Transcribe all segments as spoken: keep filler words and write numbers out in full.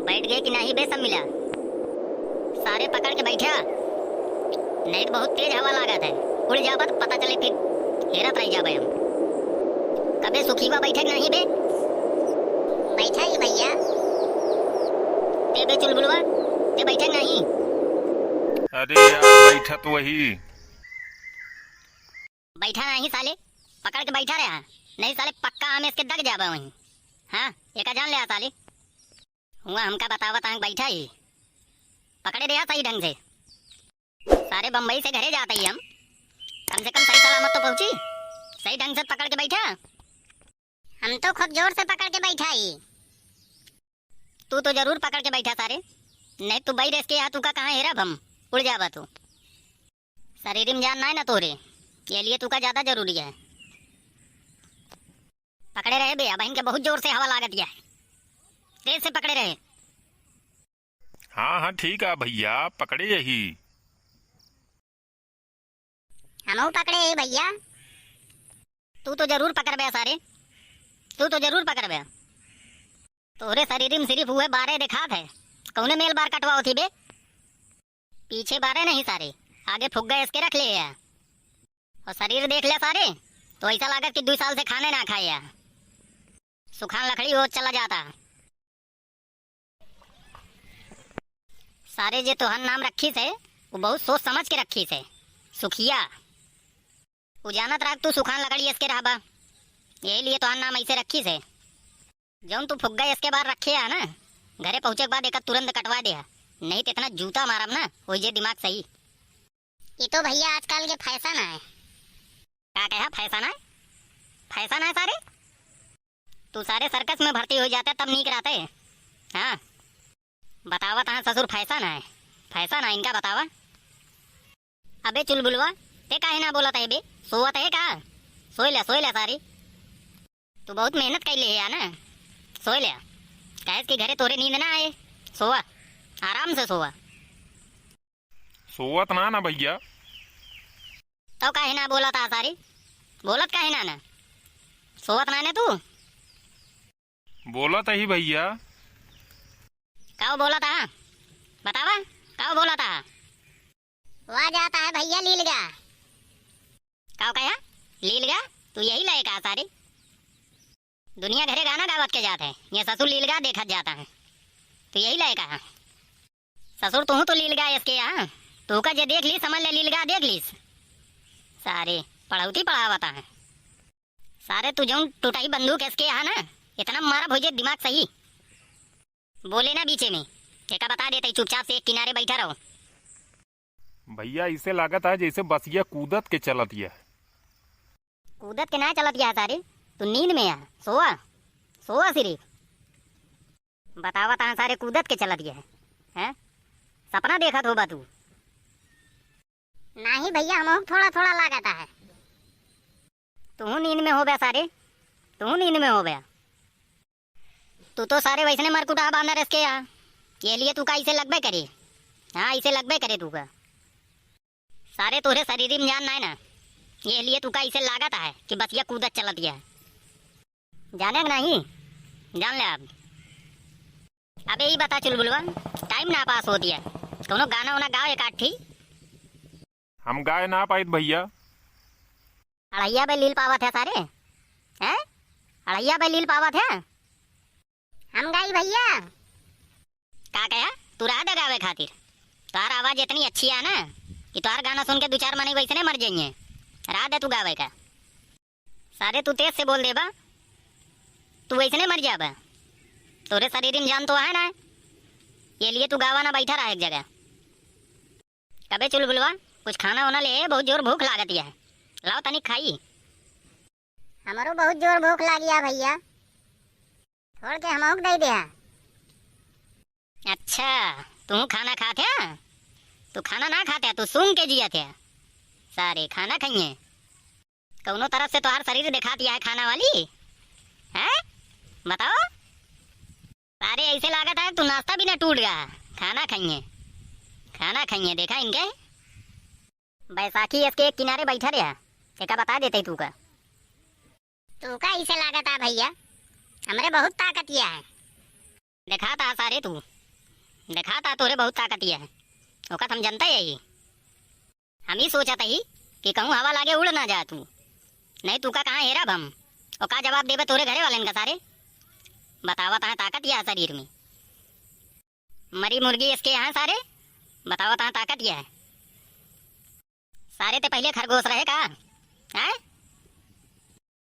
बैठ गए कि नहीं बे सब मिला? सारे पकड़ के बैठा, नहीं तो बहुत तेज हवा लागत है, उड़ जाबा तो पता चले फिर हेरत रह जाबे हम। कबे सुखीवा बैठे कि नहीं बे? बैठा ही भैया। ते बे चुलबुलवा, ते बैठे कि नहीं? अरे यार, बैठा तो वही। बैठा नहीं साले, पकड़ के बैठा रहा, नहीं साले पक्का हम इसके दग जाबे वहीं। हाँ, एका जान ले आ साले। हुआ हमका बतावत आंख बैठा ही। पकड़े रहा सही ढंग से। सारे बम्बई से घरे जात ही हम। कम से कम सही सलामत तो पहुँची। सही ढंग से पकड़ के बैठा। हम तो खूब जोर से पकड़ के बैठा ही। तू तो जरूर पकड़ के बैठा सारे। नहीं तू बैठ इसके यहाँ तू का कहाँ हेरब हम। उड़ जाबा तू। शरीर में जान ना है ना तोरे। ये लिए तू का ज्यादा जरूरी है। पकड़े रहे बे, अबहिन के बहुत जोर से हवा लागत है। तेज से पकड़े रहे। हाँ, हाँ, ठीक है भैया, पकड़े यही। हमहू पकड़े ही भैया। तू तो जरूर पकड़बे सारे, तू तो जरूर पकड़बे। तोहरे शरीर में सिर्फ उहे बारे देखात है, कौने मेल बार कटवाओ थी बे? पीछे बारे नहीं सारे, आगे फुग्गा इसके रख ले है। और शरीर देख ले सारे, तो ऐसा लागत कि दो साल से खाने ना खाए है। सुखान लकड़ी हो चला जाता। सारे जे तोहन नाम रखी से, वो बहुत सोच समझ के रखी से। सुखिया। वो जानत रहा तू सुखान लकड़ी इसके रहबा, यही लिए तोहन नाम ऐसे रखी से। जौन तू फुग्गा इसके बार रखे है ना, घरे पहुँचे के बाद एक तुरंत कटवा दे है, नहीं तो इतना जूता मारब ना, वही जे दिमाग सही। ये तो भैया आजकल के फैशन है। का कहा फैशन है? फैशन है सारे? तू सारे सर्कस में भर्ती हो जाते तब नीक रहते। हाँ, बतावत हाँ ससुर फैशन है, फैशन है इनका बतावा। अबे चुलबुलवा, ते काहे ना बोलत है बे? सोवत है का? सोय ले, सोय ले सारी। तू बहुत मेहनत कर ले है ना, सोय ले। कहे कि घरे तोरे नींद ना आए, सोवा, आराम से सोवा। सोवत ना ना भैया। तो काहे ना बोलत आ सारी? बोलत काहे ना ना? सोवत ना ने तू? बोलत ही भैया। काओ बोलत आ? बतावा, काओ बोलत आ? वा जाता है भैया लीलगा। काओ कहा? लीलगा? तू यही लायक आ सारी। दुनिया घरे गाना गावत के जात है, ये ससुर लीलगा देखत जाता है। तू यही लायक आ। ससुर तू तो लीलगा इसके यहाँ, तू का जे देख ली समझ ले लीलगा देख लीस। सारे पढ़ौती पढ़ावता है। सारे तू जौन टूटाई बंदूक इसके यहाँ ना, इतना मारा भोजे दिमाग सही। बोले ना बीचे में, एका बता देते चुपचाप से एक किनारे बैठा रहो। भैया इसे लागत है जैसे बसिया कूदत के चलत है। कूदत के ना चलत है सारे, तू नींद में आ, सोआ, सोआ सिर्फ। बतावत हाँ सारे कूदत के चलत गया है, हैं? सपना देखत होबा तू। नाही भैया, हमहू थोड़ा थोड़ा लागत है। तू नींद में होबे सारे, तू नींद में होबे। तू तो सारे वैसने मरकुटा बांदर इसके आ, ये लिए तू का इसे लगबे करे। हाँ, इसे लगबे करे तू का। सारे तोहरे शरीर में जान नाय ना, ये लिए तू का इसे लागत है कि बसिया कूदत चलत है। जाने के नहीं, जान ले अब। अबे ई बता चुलबुलवा, टाइम ना पास होत है, कौनो गाना वाना गाओ एक आध ठी। हम गाए ना पाइत भैया। अढ़ैया बे लील पावत है सारे, हैं? अढ़ैया बे लील पावत है। हम गाई भैया। का कहा? तू रह दे गावे खातिर। तोहार आवाज इतनी अच्छी है ना कि तोहार गाना सुन के दो चार मनई वैसने मर जाइए। रह दे तू गावे का। सारे तू तेज से बोल देबा, तू वैसने मर जाबा। तोरे शरीर में जान तो है ना, ये लिए तू गावा ना, बैठा रहा एक जगह। कबे चुलबुलवा, कुछ खाना वाना ले, बहुत जोर भूख लागत है, लाओ तनी खाई। हमरो बहुत जोर भूख लागिया भैया, थोड़ के हमहू के दे दे। अच्छा, तू खाना खात है? तू खाना ना खात है, तू सूंघ के जियत है। सारे खाना खाइए। कौनो तरफ से तोहार शरीर दिखात है खाना वाली? हैं? बताओ। सारे ऐसे लागत है तू नाश्ता भी ना टूट गया। खाना खाइए, खाना खाइए। देखा इनके, बैसाखी इसके एक किनारे बैठा रहा, एका बता देते तू का। तू का इसे लागत है भैया, हमरे बहुत ताकत है। दिखाता सारे तू, देखा ता तोरे बहुत ताकत ही है, ओका त हम जनता ही। हम ही सोचत ही कि कहूँ हवा लागे उड़ ना जा तू, नहीं तू का कहाँ हेरब हम, और का जवाब देबे तोरे घरे वालन का सारे। बतावत है ताकत ही है शरीर में, मरी मुर्गी इसके यहाँ सारे। बतावत है ताकत ही है। सारे ते पहिले खरगोश रहे का? हैं?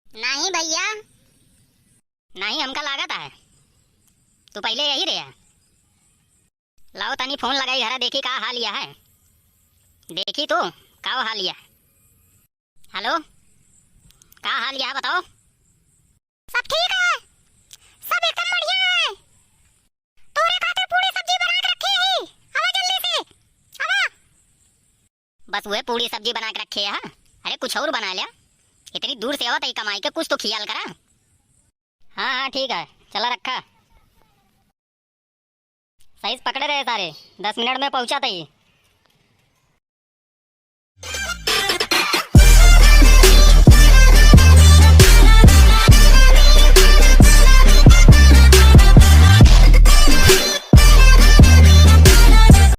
नहीं भैया। नहीं, हमका लागत है तू पहिले यही रहे। लाओ तनी फोन लगाई घरा, देखी का हाल या है। देखी तो का हाल या है। हेलो, का हाल या है बताओ। सब ठीक है, सब एकदम बढ़िया है। तोरे खातिर पूरी सब्जी बना के रखी है, आवा जल्दी से, आवा। बस वह पूरी सब्जी बना के रखे है, अरे कुछ और बना लिया। इतनी दूर से आवत है कमाई के, कुछ तो खियाल करा। हाँ हाँ ठीक है, चला रखा। सही से पकड़े रहे सारे, दस मिनट में पहुँचा तई।